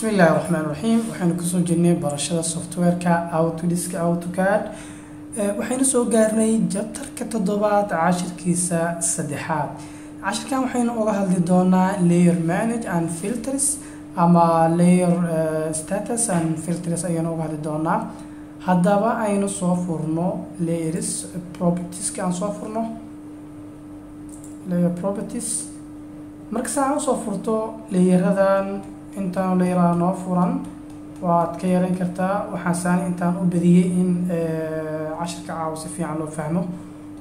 Bismillahi raxmaan raxiim. Waxaynu kusoo jirnay barashada softwareka Autodesk AutoCAD. Waxaynu soo gaarnay chapterka toddobaad, cashirkiisa saddexaad. Cashirkan waxaynu uga hadli doonaa layer manage and filters ama layer status and filters ayaynu uga hadli doonaa. Haddaba aynu soo furno layers propertieska, aan soo furno layer properties. Marka saa usoo furto layeradan, intaan layeraa noo furan waad ka yaran kartaa. Waxaan saani intaan u badiyey in cashirka caawa si fiican loo fahmo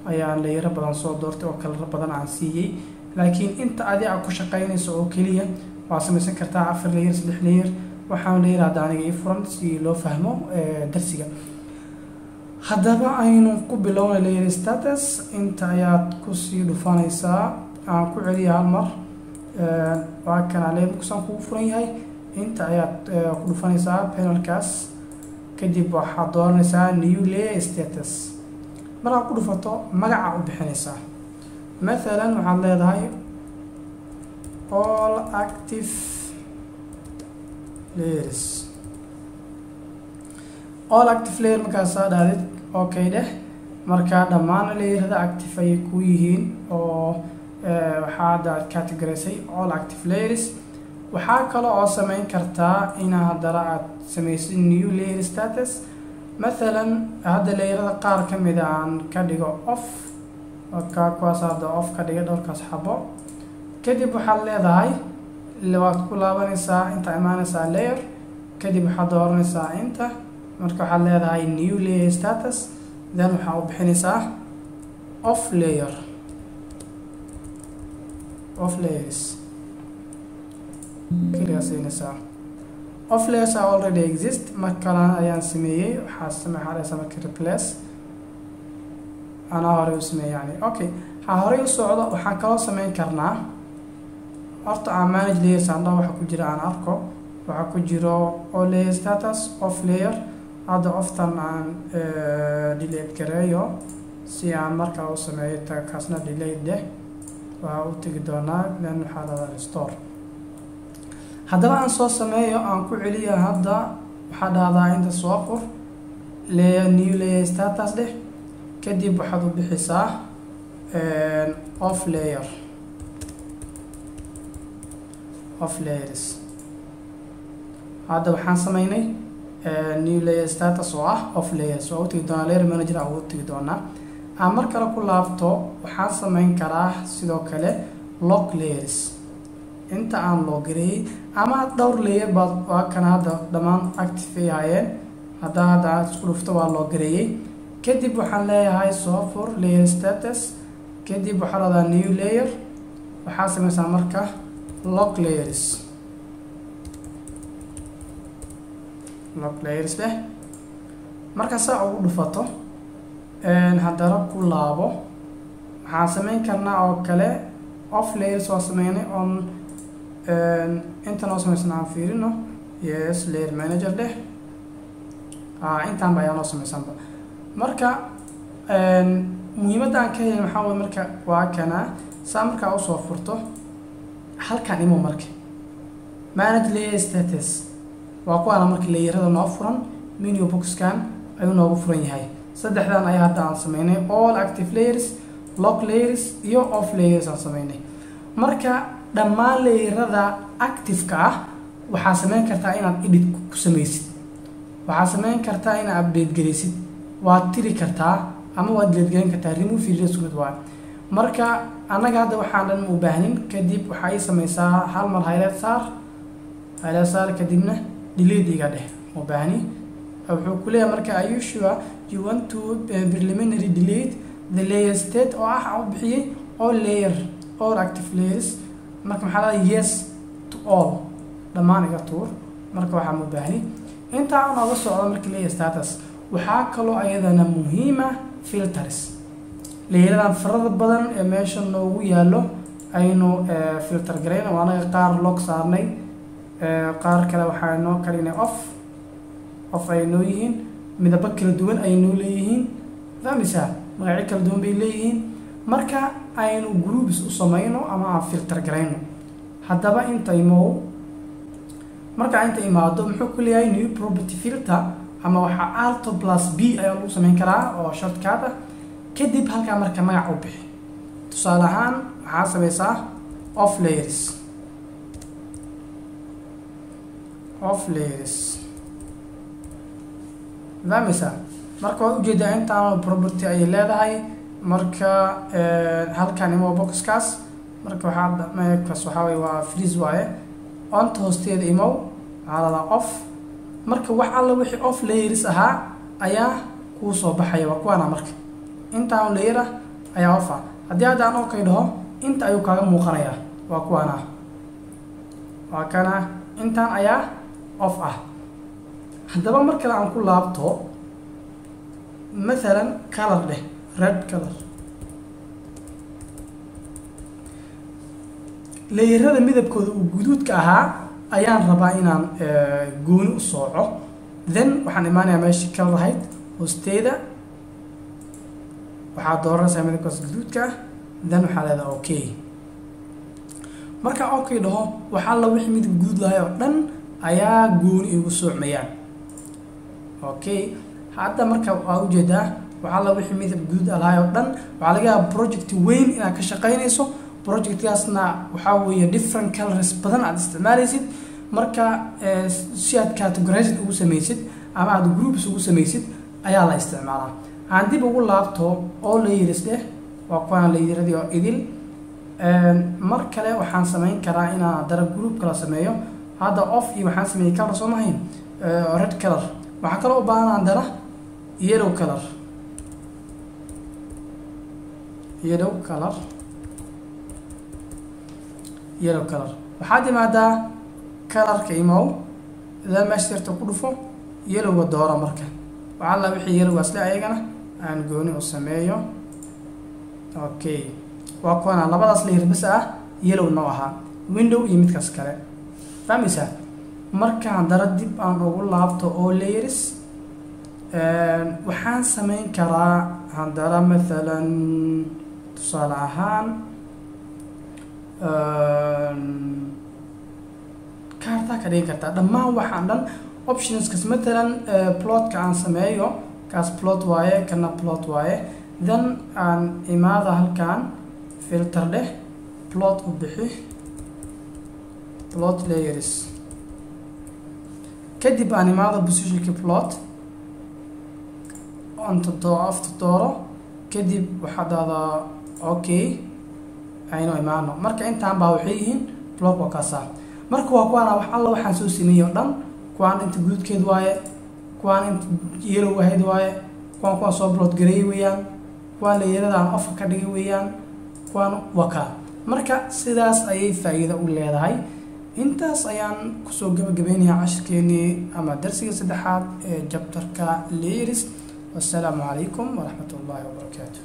ayaan layero badan soo doortay oo kalaro badan aan siiyey, laakiin inta adi a ku shaqeynayso oo keliya waad samaysan kartaa, afar layer, saddex layer. Waxaan layer hadda aniga ii furan si loo fahmo darsiga. Haddaba aynu ku bilowna layer status. Inta ayaad kusii dhufanaysaa. Aan ku celiya hal mar. Waa kana layer markusaan kugu furan yahay, inta ayaad ku dhufanaysaa panelkaas. Kadib waxaad dooranaysaa new layer status. Markaad ku dhufato, magaca u bixinaysaa, mathalan waxaad leedahay all active layers. All active layer markaasaa dhahdid, okay dheh. Marka dhammaan layerada active ayay ku yihiin oo waxaa hadda aad categorisay all active layers. Waxaa kale oo sameyn kartaa inaa haddana aad sameysid new layer status. Mathalan hadda layerada qaar ka mida aan ka dhigo off ka, kuwaas hadda off ka dhiga dhowrkaas xabo. Kadib waxaad leedahay, waad ku laabanaysaa, inta imaanaysaa layer, kadib waxaad dooranaysaa inta. Marka waxaad leedahay new layer status, then waxaa u bixinaysaa off layer, off layers keligaa siinaysaa. Off layers are already exist. Mar kalena ayaan sameeyey. Waxaa same, waxaa dhahaysaa marka replace, anaa horey u sameeyey yani. Okay, ha horey u socdo. Waxaan kaloo sameyn karnaa, horta aan manage layers aan dhaho, waxa ku jira aan arko. Waxaa ku jiro all layer status, off layer. Hadda offtan aan delete gareeyo si aan markaa u sameeyo. Kaasna delete deh, waa u tegi doonaa. Then waxaa dhahdaa restore. Haddaba aan soo sameeyo, aan ku celiya. Hadda waxaa dhahdaa inta soo fur layer, new layer status dheh. Kadib waxaad u bixisaa off layer, off layers. Hadda waxaan sameynay new layer status oo ah off layers. Waa u tegi doonaa layer manager, aan ugu tegi doonaa. Aan mar kale ku laabto. Waxaan sameyn karaa sidoo kale lock layers. Inta aan loo gareeyey ama dhowr layer baad, waa kana hadda dhammaan active ay ahaayeen. Haddaa hadda aad isku dhufto, waa loo gareeyey. Kadib waxaan leeyahay soo fur layer status. Kadib waxaa dhahdaa new layer. Waxaa sameysaa marka lock layers, lock layers leh. Marka saa ugu dhufato, haddana ku laabo. Waxaan sameyn karnaa oo kale off layers waa sameynay on inta noo sameysan aan fiirino. Yes, layer manager dheh. Intaanba ayaa noo sameysanba. Marka muhiimadda aan ka helin waxaa waye, marka waa kana saa markaa usoo furto halkan imo, marka manage layer status waa kuwaana. Marka layerada noo furan menu boxkan ayuu noogu furan yahay. Saddexdan ayaa hadda aan sameynay: all active layers, lock layers iyo off layers aan sameynay. Marka dhammaan layerada active-ka ah waxaa sameyn kartaa inaad edit ku sameysid, waxaa sameyn kartaa inaad update gareysid, waad tiri kartaa ama waad delete garan kartaa. Remove iyo delete isku mid waayo. Marka annaga hadda waxaan dhan u baahnin. Kadib waxaa ii sameysaa hal mar highlight saar, highlight saar, kadibna delete iga dheh, u baahni. Wuxuu ku leeyahay marka, "Are you sure you want to preliminary delete the layer state?" oo ah aan u bixiyey all layer, all active layers. Marka maxaa leedahay? Yes to all, dhammaan iga tuur. Marka waxaa ma baahni. Intaa nooga socdo marka layer status. Waxaa kaloo ayadana muhiima filters. Layeradan farada badan ee meesha noogu yaallo aynu filter garayn oo anaga qaar lock saarnay, qaar kale waxaa noo kalinay off, off ay noo yihiin, midabo kala duwan ay noo leeyihiin, fahmaysaa? Magacyo kala duwan bay leeyihiin. Marka aynu groups u samayno ama aan filter garayno. Haddaba intaymow Marka inta imaado muxuu ku leeyahay new property filter, ama waxaa Alt plus B ayaa lagu sameyn karaa oo shortcut ah. Kadib halkaa marka magac u bixi, tusaale ahaan waxaa sameysaa off layers, off layers, fahmaysaa? Marka waad ujeedaa intaan property ayay leedahay. Marka halkan imo boxkaas, marka waxaa kaas waxaa waye waa freeze waaye. Onta hoosteeda imow, waxaa ladaa off. Marka wax alla wixii off layers ahaa ayaa kuu soo baxaya, waa kuwaana. Marka intaan layer ah ayaa off ah. Haddii hadda aan okay dhaho, inta ayuu kaaga muuqanayaa, waa kuwaana, waa kana, intaan ayaa off ah. Haddaba mar kale aan ku laabto, mathalan color dheh, red color. Layerada midabkooda uu guduudka ahaa ayaan rabaa inaan gooni u sooco. Then waxaan imaanayaa meeshii color ahayd hoosteeda, waxaad dooranaysaa midabkaas guduudka ah, then waxaa leedahay okay. Marka okay dhaho, waxaa la wixii midab guduud lahay oo dhan ayaa gooni igu soocmayaan. Okay, hadda marka waa ujeedaa waxaa la wixii midab guduud lahay oo dhan. Waxaa laga yaabaa project weyn inaad ka shaqaynayso, projectkaasna waxaa weeye different colors badan aad isticmaalaysid. Marka si aad categorized ugu samaysid ama aad groups ugu samaysid ayaa la isticmaalaa. Aan dib ugu laabto oo layers dheh, waa kuwaan layeradii oo idil. Mar kale waxaan samayn karaa inaan haddana group kala sameeyo. Hadda off iyo waxaan sameeyey color soo mahayn, red color. Waxaan kaloo u baahan haddana yellow color, yellow color, yellow color. Waxaad imaadaa colorka imow, idaa meesha yarta ku dhufo, yellowga dooro. Marka waxaa la wixii yellowgaas le ayagana aan gooni u sameeyo. Okay, waa kuwana labadaas layer bas ah yellow noo ahaa, window iyo midkaas kale, fahmaysaa? Marka haddana dib aan ugu laabto oo layers, waxaan sameyn karaa haddana mathalan tusaale ahaan kaartaa ka dhigin kartaa dhammaan waxaan dhan optionskas. Mathalan plotka aan sameeyo, kaas plot waaye, kana plot waaye. Then aan imaada halkan, filter dheh, plot u bixi, plot layers. Kadib aan imaado positionka plot, onta afta dooro, kadib waxaa dhahdaa okay, aynu imaano. Marka intaan baa waxay yihiin plot, waa kaasaa. Marka waa kuwaana wax alla waxaan soo sameeyey oo dhan. Kuwaan inta guduudkeed waaye, kuwaan inta yellow ahayd waaye, kuwaan soo plot gareeyey weeyaan, kuwaan layeradan ofka ka dhigay weeyaan, kuwaan waa kaa. Marka sidaas ayay faa'iido u leedahay. Intaas ayaan kusoo gabagabeynayaa cashirkeenii ama darsiga saddexaad ee jabtarka layers. Wassalaamu calaykum waraxmat ullaahi wabarakaatu.